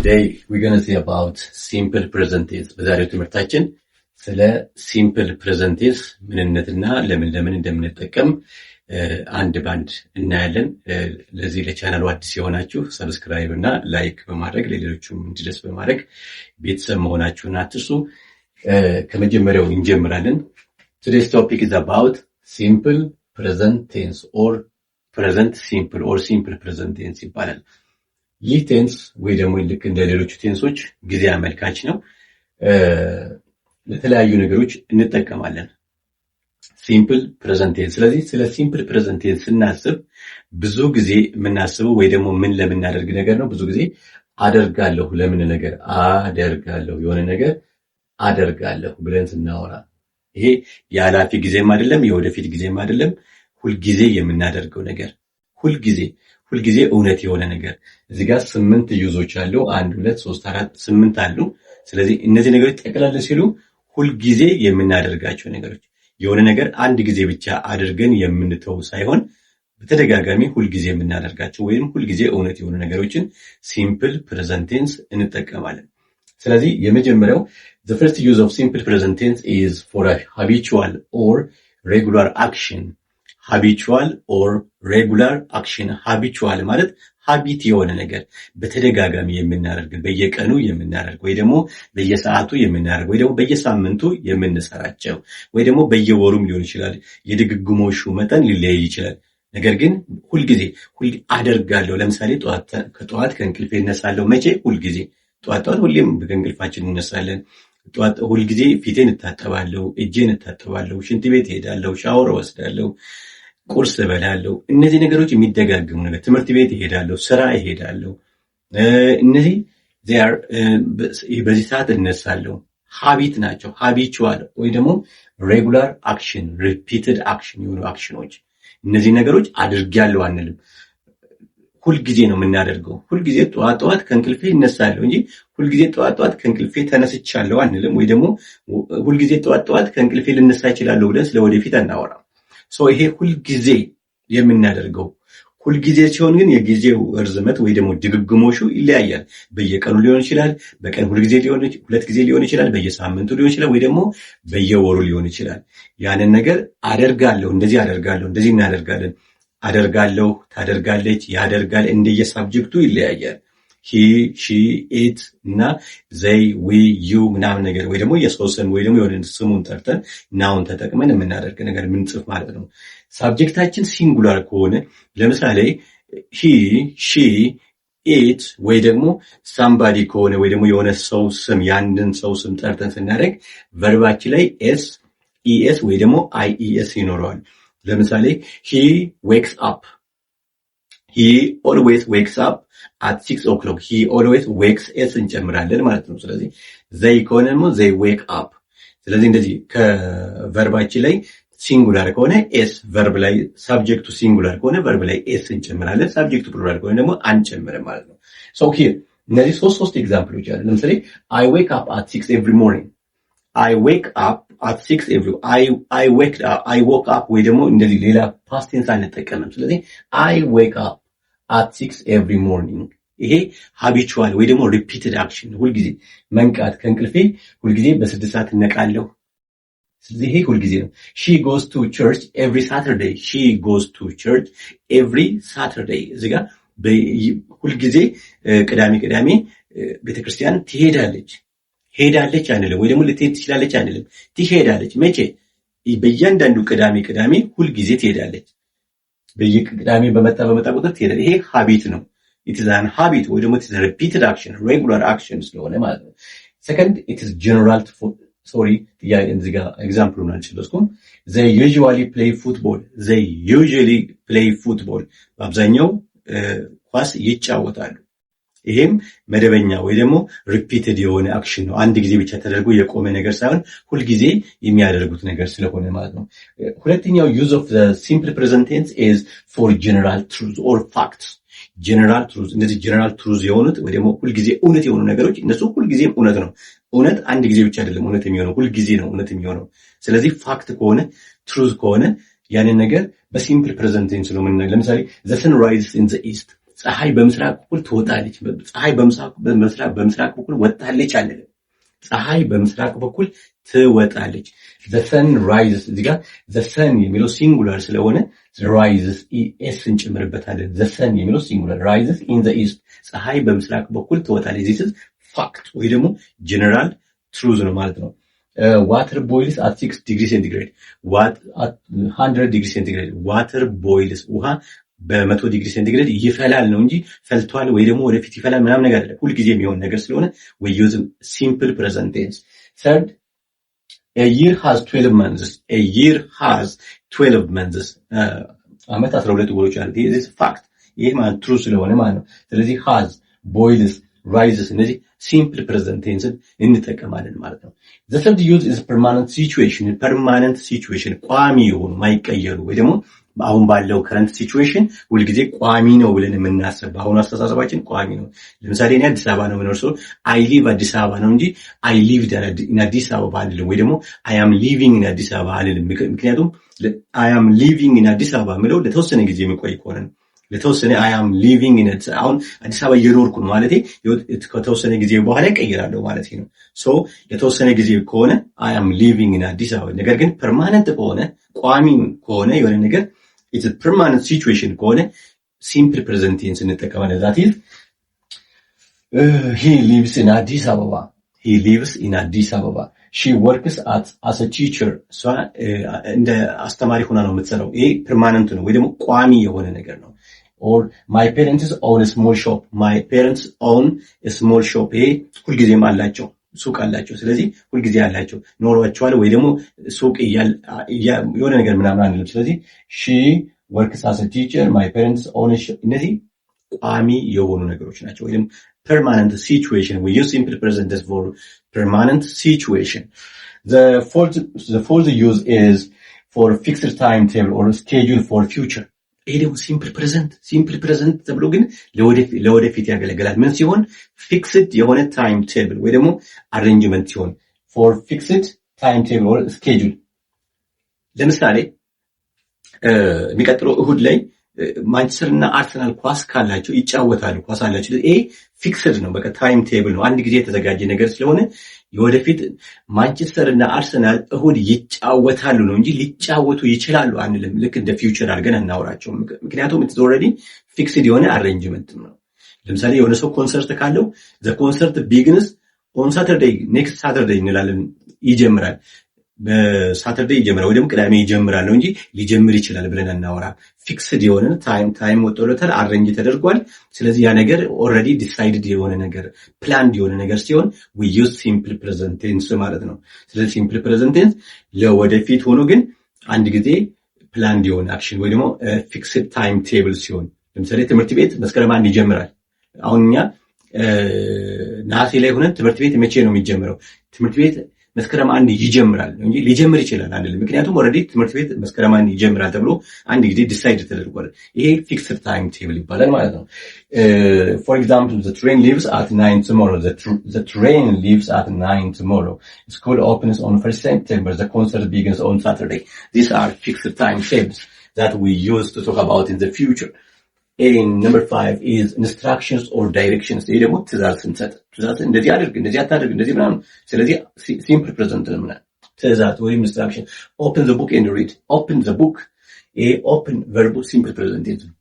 Today we're going to see about simple present tense። በዛሬው ትምህርታችን ስለ simple present tense ምንነትና ለምን ለምን እንደምንጠቀም አንድ ባንድ እናያለን። ለዚህ ለቻናሉ አዲስ የሆናችሁ subscribe እና like በማድረግ፣ ለሌሎቹም እንዲደርስ በማድረግ ቤተሰብ መሆናችሁን አትርሱ። ከመጀመሪያው እንጀምራለን። Today's topic is about simple present tense or present simple or simple present tense ይባላል። ይህ tense ወይ ደግሞ ልክ እንደ ሌሎቹ tense ኦች ጊዜ አመልካች ነው። ለተለያዩ ነገሮች እንጠቀማለን። Simple present tense። ስለዚህ ስለ simple present tense ስናስብ ብዙ ጊዜ የምናስበው ወይ ደግሞ ምን ለምናደርግ ነገር ነው? ብዙ ጊዜ አደርጋለሁ ለምን ነገር፣ አደርጋለሁ፣ የሆነ ነገር አደርጋለሁ ብለን ስናወራ ይሄ የኃላፊ ጊዜም አይደለም፣ የወደፊት ጊዜም አይደለም። ሁልጊዜ የምናደርገው ነገር፣ ሁልጊዜ ሁልጊዜ እውነት የሆነ ነገር። እዚህ ጋር ስምንት use ኦች አሉ። አንድ፣ ሁለት፣ ሶስት፣ አራት፣ ስምንት አሉ። ስለዚህ እነዚህ ነገሮች ጠቅላላ ሲሉ ሁልጊዜ የምናደርጋቸው ነገሮች፣ የሆነ ነገር አንድ ጊዜ ብቻ አድርገን የምንተው ሳይሆን በተደጋጋሚ ሁልጊዜ የምናደርጋቸው ወይም ሁልጊዜ እውነት የሆኑ ነገሮችን simple present tense እንጠቀማለን። ስለዚህ የመጀመሪያው፣ the first use of simple present tense is for a habitual or regular action። Habitual or regular action። Habitual ማለት habit የሆነ ነገር፣ በተደጋጋሚ የምናደርግ፣ በየቀኑ የምናደርግ ወይ ደግሞ በየሰዓቱ የምናደርግ ወይ ደግሞ በየሳምንቱ የምንሰራቸው ወይ ደግሞ በየወሩም ሊሆን ይችላል። የድግግሞሹ መጠን ሊለያይ ይችላል። ነገር ግን ሁልጊዜ አደርጋለሁ። ለምሳሌ ከጠዋት ከእንቅልፌ እነሳለሁ። መቼ? ሁልጊዜ ጠዋት ጠዋት ሁሌም ከእንቅልፋችን እነሳለን። ጠዋት ሁልጊዜ ፊቴን እታጠባለሁ፣ እጄን እታጠባለሁ፣ ሽንት ቤት እሄዳለሁ፣ ሻወር እወስዳለሁ፣ ቁርስ እበላለሁ። እነዚህ ነገሮች የሚደጋግሙ ነገር፣ ትምህርት ቤት እሄዳለሁ፣ ስራ እሄዳለሁ። እነዚህ በዚህ ሰዓት እነሳለሁ፣ habit ናቸው። Habitual ወይ ደግሞ regular action፣ repeated action የሆኑ action ኖች። እነዚህ ነገሮች አድርጌያለሁ አንልም። ሁልጊዜ ነው የምናደርገው። ሁልጊዜ ጠዋት ጠዋት ከእንቅልፌ እነሳለሁ እንጂ ሁልጊዜ ጠዋት ጠዋት ከእንቅልፌ ተነስቻለሁ አንልም። ወይ ደግሞ ሁልጊዜ ጠዋት ጠዋት ከእንቅልፌ ልነሳ እችላለሁ ብለን ስለ ወደፊት አናወራም። ይሄ ሁልጊዜ የምናደርገው፣ ሁልጊዜ ሲሆን ግን የጊዜው እርዝመት ወይ ደግሞ ድግግሞሹ ይለያያል። በየቀኑ ሊሆን ይችላል፣ በቀን ሁልጊዜ ሊሆን፣ ሁለት ጊዜ ሊሆን ይችላል፣ በየሳምንቱ ሊሆን ይችላል፣ ወይ ደግሞ በየወሩ ሊሆን ይችላል። ያንን ነገር አደርጋለሁ፣ እንደዚህ አደርጋለሁ፣ እንደዚህ እናደርጋለን፣ አደርጋለሁ፣ ታደርጋለች፣ ያደርጋል። እንደየ subject ኡ ይለያያል። He፣ she፣ it እና they፣ we፣ you ምናምን ነገር ወይ ደግሞ የሰው ስም ወይ ደግሞ የሆነ ስሙን ጠርተን noun ተጠቅመን የምናደርግ ነገር የምንጽፍ ማለት ነው። Subject ኣችን singular ከሆነ፣ ለምሳሌ he፣ she፣ it ወይ ደግሞ somebody ከሆነ ወይ ደግሞ የሆነ ሰው ስም፣ የአንድን ሰው ስም ጠርተን ስናደርግ verb ኣችን ላይ s፣ es ወይ ደግሞ ies ይኖረዋል። ለምሳሌ he wakes up፣ he always wakes up at 6 o'clock። He always wakes፣ s እንጨምራለን ማለት ነው። ስለዚህ they ከሆነ ደግሞ they wake up። ስለዚህ እንደዚህ ከ verb ኣችን ላይ singular ከሆነ s፣ verb ላይ subject ኡ singular ከሆነ verb ላይ s እንጨምራለን። Subject ኡ plural ከሆነ ደግሞ አንጨምርም ማለት ነው። So here እነዚህ ሶስት ሶስት example ኦች አሉ። ለምሳሌ I wake up at 6 every morning። I wake up at 6 every I woke up ወይ ደግሞ እንደዚህ ሌላ past tense አንጠቀምም። ስለዚህ I wake up at 6 every morning። ይሄ habitual ወይ ደግሞ repeated action፣ ሁልጊዜ መንቃት፣ ከእንቅልፌ ሁልጊዜ በ6 ሰዓት እነቃለሁ። ስለዚህ ይሄ ሁልጊዜ ነው። She goes to church every Saturday። She goes to church every Saturday። እዚህ ጋር ሁልጊዜ ቅዳሜ ቅዳሜ ቤተክርስቲያን ትሄዳለች። ሄዳለች አንልም፣ ወይ ደግሞ ልትሄድ ትችላለች አንልም። ትሄዳለች። መቼ? በእያንዳንዱ ቅዳሜ ቅዳሜ ሁልጊዜ ትሄዳለች። በየቅዳሜ በመጣ በመጣ ቁጥር ትሄዳለች። ይሄ habit ነው። It is an habit ወይ ደግሞ it is repeated action፣ regular action ስለሆነ ማለት ነው። Second, it is general፣ sorry፣ እዚህ ጋር example ኡን አልጨረስኩም። They usually play football። They usually play football፣ በአብዛኛው ኳስ ይጫወታሉ። ይሄም መደበኛ ወይ ደግሞ repeated የሆነ action ነው። አንድ ጊዜ ብቻ ተደርጎ የቆመ ነገር ሳይሆን ሁልጊዜ የሚያደርጉት ነገር ስለሆነ ማለት ነው። ሁለተኛው use of simple present tense is for general truth or facts። General truth፣ እነዚህ general truth የሆኑት ወይ ደግሞ ሁልጊዜ እውነት የሆኑ ነገሮች፣ እነሱ ሁልጊዜም እውነት ነው። እውነት አንድ ጊዜ ብቻ አይደለም እውነት የሚሆነው፣ ሁልጊዜ ነው እውነት የሚሆነው። ስለዚህ fact ከሆነ፣ truth ከሆነ ያንን ነገር በ simple present tense ነው የምንናገር። ለምሳሌ the sun rises in the east። ፀሐይ በምስራቅ በኩል ትወጣለች። ፀሐይ በምስራቅ በኩል ወጣለች አንልም። ፀሐይ በምስራቅ በኩል ትወጣለች። The sun rises። እዚህ ጋር the sun የሚለው singular ስለሆነ rises s እንጨምርበታለን። The sun የሚለው singular rises in the east፣ ፀሐይ በምስራቅ በኩል ትወጣለች። This is fact ወይ ደግሞ general truth ነው ማለት ነው። Water boils at 6 degree centigrade, 100 degree centigrade። Water boils፣ ውሃ በ100 ዲግሪ ሴንቲግሬድ ይፈላል ነው እንጂ ፈልቷል ወይ ደግሞ ወደፊት ይፈላል ምናምን ነገር አይደለም። ሁልጊዜ የሚሆን ነገር ስለሆነ we use simple present tense። Third, a year has 12 months. A year has 12 months። ዓመት 12 ወሮች አሉት። ይህ fact፣ ይህ ማለት true ስለሆነ ማለት ነው። ስለዚህ has፣ boils፣ rises እነዚህ simple present tense ን እንጠቀማለን ማለት ነው። The third use is permanent situation። Permanent situation ቋሚ የሆኑ፣ ማይቀየሩ ወይ ደግሞ አሁን ባለው current situation ሁልጊዜ ቋሚ ነው ብለን የምናስብ፣ በአሁኑ አስተሳሰባችን ቋሚ ነው። ለምሳሌ እኔ አዲስ አበባ ነው የምኖር፣ ሰው I live አዲስ አበባ ነው እንጂ I lived in አዲስ አበባ አልልም፣ ወይ ደግሞ I am living in አዲስ አበባ አልልም። ምክንያቱም I am living in አዲስ አበባ የምለው ለተወሰነ ጊዜ የሚቆይ ከሆነ ነው። ለተወሰነ I am living፣ አሁን አዲስ አበባ እየኖርኩ ነው ማለት ከተወሰነ ጊዜ በኋላ እቀይራለሁ ማለት ነው። So ለተወሰነ ጊዜ ከሆነ I am living in አዲስ አበባ። ነገር ግን permanent ከሆነ፣ ቋሚ ከሆነ፣ የሆነ ነገር it's permanent situation ከሆነ simple present tense እንጠቀማለን። That is, he lives in አዲስ አበባ። He lives in አዲስ አበባ። She works as teacher። እሷ እንደ አስተማሪ ሆና ነው የምትሰራው። ይሄ permanent ነው ወይ ደግሞ ቋሚ የሆነ ነገር ነው። Or my parents own small shop። My parents own small shop። ይሄ ሁልጊዜም አላቸው፣ ሱቅ አላቸው። ስለዚህ ሁልጊዜ አላቸው፣ ኖሯቸዋል ወይ ደግሞ ሱቅ የሆነ ነገር ምናምን አንልም። ስለዚህ she works as teacher፣ my parents own፣ እነዚህ ቋሚ የሆኑ ነገሮች ናቸው። ወይም permanent situation, we use simple present tense for permanent situation። The fourth use is for fixed timetable or schedule for future። ይሄ ደግሞ simple present ተብሎ ግን ለወደፊት ያገለግላል። ምን ሲሆን? Fixed የሆነ time table ወይ ደግሞ arrangement ሲሆን፣ for fixed time table or schedule። ለምሳሌ የሚቀጥለው እሁድ ላይ ማንቸስተር እና አርሰናል ኳስ ካላቸው ይጫወታሉ፣ ኳስ አላቸው። ይሄ fixed ነው፣ በቃ time table ነው። አንድ ጊዜ የተዘጋጀ ነገር ስለሆነ የወደፊት ማንቸስተር እና አርሰናል እሁድ ይጫወታሉ ነው እንጂ ሊጫወቱ ይችላሉ አንልም። ልክ እንደ future አድርገን አናወራቸውም። ምክንያቱም it's already fixed የሆነ arrangement ነው። ለምሳሌ የሆነ ሰው ኮንሰርት ካለው the concert begins on Saturday, next Saturday እንላለን። ይጀምራል፣ በ Saturday ይጀምራል ወይ ደግሞ ቅዳሜ ይጀምራል ነው እንጂ ሊጀምር ይችላል ብለን አናወራ። Fixed የሆነ time ወጥቶለታል፣ arrange ተደርጓል። ስለዚህ ያ ነገር already decided የሆነ ነገር፣ planned የሆነ ነገር ሲሆን we use simple present tense ማለት ነው። ስለዚህ simple present tense ለወደፊት ሆኖ ግን አንድ ጊዜ planned የሆነ action ወይ ደግሞ fixed time table ሲሆን፣ ለምሳሌ ትምህርት ቤት መስከረም 1 ይጀምራል። አሁን እኛ ነሐሴ ላይ ሆነን ትምህርት ቤት መቼ ነው የሚጀምረው? ትምህርት ቤት መስከረም 1 ይጀምራል እንጂ ሊጀምር ይችላል አንልም። ምክንያቱም already ትምህርት ቤት መስከረም 1 ይጀምራል ተብሎ አንድ ጊዜ decide ተደርጓል። ይሄ fixed time table ይባላል ማለት ነው። For example, the train leaves at 9 tomorrow። The train leaves at 9 tomorrow። School opens on 1st September። The concert begins on Saturday። These are fixed time tables that we use to talk about in the future. And number five is instructions or directions። ይሄ ደግሞ ትእዛዝ ስንሰጥ፣ ትእዛዝ እንደዚህ አድርግ፣ እንደዚህ አታድርግ፣ እንደዚህ ምናምን። ስለዚህ simple present ነው ምናምን ትእዛዝ ወይም instruction። Open the book and read። Open the book፣ ይሄ open verb ኡ simple present tense ነው።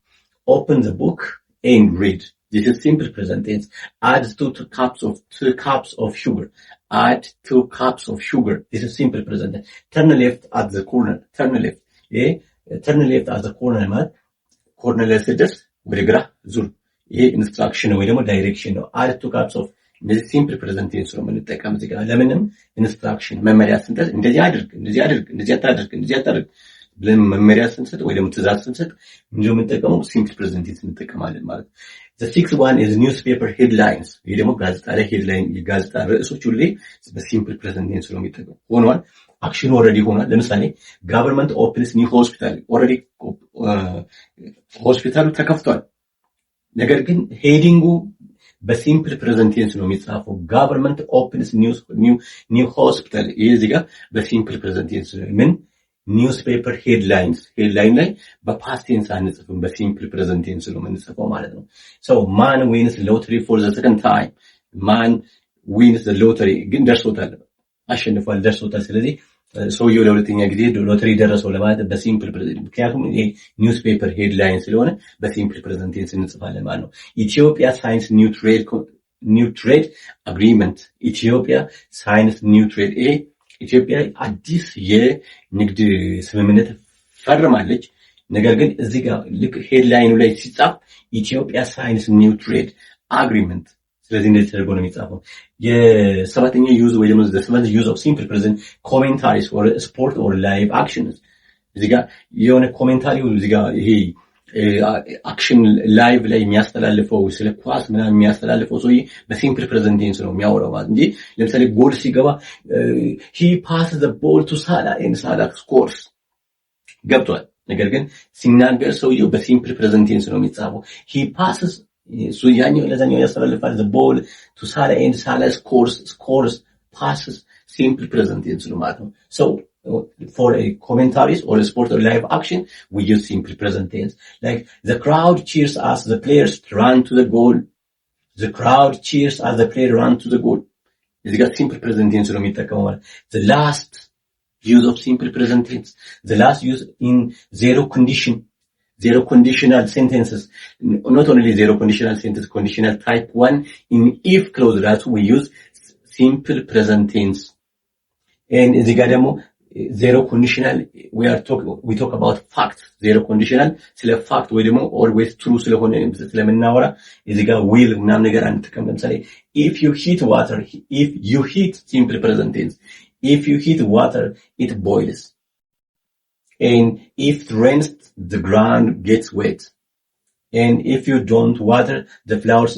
Open the book and read። This is simple present tense። Add 2 cups of sugar። Add 2 cups of sugar። This is simple present tense። Turn left at the corner። Turn left፣ ይሄ turn left at the corner ማለት corner ላይ ስትደርስ ወደ ግራ ዙር። ይሄ instruction ወይ ደግሞ direction ነው። Add 2 cups of፣ እነዚህ simple present tense ነው የምንጠቀም እዚህ ጋር። ለምንም instruction መመሪያ ስንሰጥ፣ እንደዚህ አድርግ፣ እንደዚህ አድርግ፣ እንደዚህ አታድርግ፣ እንደዚህ አታድርግ ብለን መመሪያ ስንሰጥ ወይ ደግሞ ትእዛዝ ስንሰጥ ምንድነው የምንጠቀመው? Simple present tense እንጠቀማለን ማለት ነው። The sixth one is newspaper headlines። ይሄ ደግሞ ጋዜጣ ላይ headline፣ የጋዜጣ ርዕሶች ሁሌ በ simple present tense ነው የሚጠቀሙ። ሆኗል፣ action ኑ already ሆኗል። ለምሳሌ government opens new hospital፣ already ሆስፒታሉ ተከፍቷል። ነገር ግን heading ኡ በ simple present tense ነው የሚጻፈው። Government opens new hospital። ይህ እዚህ ጋር በ simple present tense ምን Newspaper headlines፣ headline ላይ በ past tense አንጽፍም፣ በ simple present tense ነው የምንጽፈው ማለት ነው። So man wins lottery for the second time። Man wins lottery ግን ደርሶታል፣ አሸንፏል፣ ደርሶታል። ስለዚህ ሰውየው ለሁለተኛ ጊዜ ሎተሪ ደረሰው ለማለት በ simple present፣ ምክንያቱም ይሄ newspaper headline ስለሆነ በ simple present tense እንጽፋለን ማለት ነው። Ethiopia signs new trade agreement። Ethiopia signs new trade፣ ይሄ ኢትዮጵያ አዲስ የንግድ ስምምነት ፈርማለች። ነገር ግን እዚህ ጋር ልክ headline ኑ ላይ ሲጻፍ Ethiopia signs new trade agreement። ስለዚህ እንደዚህ ተደርጎ ነው የሚጻፈው። የሰባተኛ use ወይ ደግሞ seventh use of simple present, commentaries or sport or live actions። እዚህ ጋር የሆነ commentary ው እዚህ ጋር ይሄ action live ላይ የሚያስተላልፈው፣ ስለ ኳስ ምናምን የሚያስተላልፈው ሰውዬ በ simple present tense ነው የሚያወራው ማለት እንጂ ለምሳሌ ጎል ሲገባ "He pass the ball to Salah and Salah scores" ገብቷል። ነገር ግን ሲናገር ሰውየው በ simple present tense ነው የሚጻፈው። He passes፣ እሱ ያኛው ለዛኛው ያስተላልፋል፣ the ball to Salah and Salah scores። Scores, passes, simple present tense ነው ማለት ነው። So for a commentaries or a sport or live action, we use simple present tense. Like, the crowd cheers as the players run to the goal. The crowd cheers as the player run to the goal. እዚህ ጋር simple present tense ነው የሚጠቀመው ማለት። The last use of simple present tense, the last use in zero conditional sentences, not only zero conditional sentence, conditional type 1, in if clause ራሱ we use simple present tense. And እዚህ ጋር ደግሞ zero conditional, we talk about fact። Zero conditional ስለ fact ወይ ደግሞ always true ስለሆነ ስለምናወራ እዚህ ጋር will ምናምን ነገር አንጠቀም። ለምሳሌ if you heat water, if you heat, simple present tense, if you heat water, it boils, and if it rains, the ground gets wet, and if you don't water the flowers,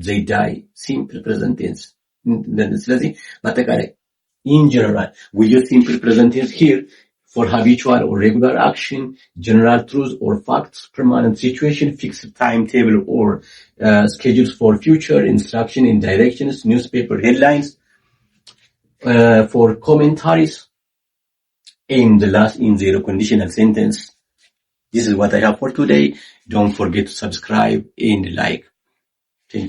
they die. Simple present tense። ስለዚህ በአጠቃላይ in general, we use simple present tense here for habitual or regular action, general truths or facts, permanent situation, fixed timetable or schedules for future, instruction and directions, newspaper headlines, for commentaries, and the last, in zero conditional sentence. This is what I have for today. Don't forget to subscribe and like. Thank you.